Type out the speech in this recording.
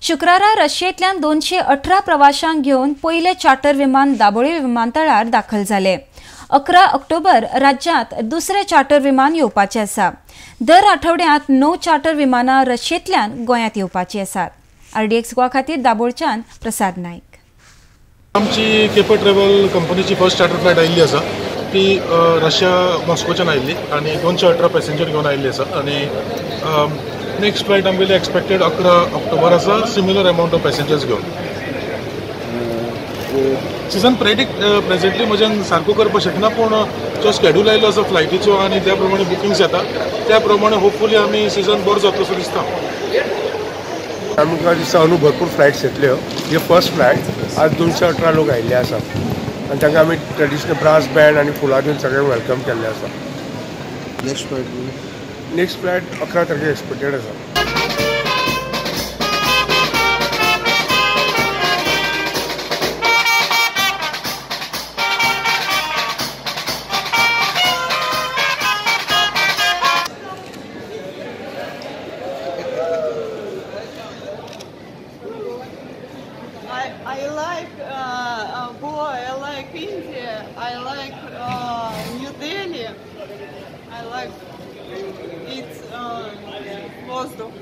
शुक्रारा रशियेंतल्यान 218 प्रवाशांक घेवन पयले चार्टर विमान दाबोळी विमानतळार दाखल जाले। 11 ऑक्टोबर राज्यांत दुसरे चार्टर विमान येवपाचे आसा। दर आठवड्यांत 9 चार्टर विमानां रशियेंतल्यान गोंयांत येवपाची आसात। आरडीएक्स गोवा खातीर दाबोळच्यान प्रसाद नायक। आमची केपर ट्रॅव्हल कंपनीची फर्स्ट चार्टर फ्लायट आयिल्ली आसा ती रशिया मॉस्कोच्यान आयिल्ली आनी 218 पॅसेंजर घेवन आयिल्ली आसा आनी नेक्स्ट फ्लायट आमगेली एक्सपेक्टेड 11 ऑक्टोबर आसा, सिमिलर अमाउंट ऑफ पॅसेंजर्स घेवन। सिजन प्रेडिक्ट प्रेजेंटली म्हज्यान सारको करपाक शकना, पूण जो स्केड्यूल आयिल्लो आसा फ्लायटीचो आनी त्या प्रमाणे बुकिंग्स येता त्या प्रमाणे होपफुली आमी सिजन बरो जातलो असो दिसता। आमकां दिसता अंदू भरपूर फ्लायट्स येतल्यो। ही फर्स्ट फ्लायट आज 218 लोक आयिल्ले आसा आनी तांकां आमी ट्रेडिशनल ब्रास बँड आनी फुलां दिवन सगळ्यांक welcome केल्लें आसा। नेक्स्ट फ्लायट 11 तारखेक एक्सपेक्टेड आसा। I like Goa, I like India, I like New Delhi, I like its воздух.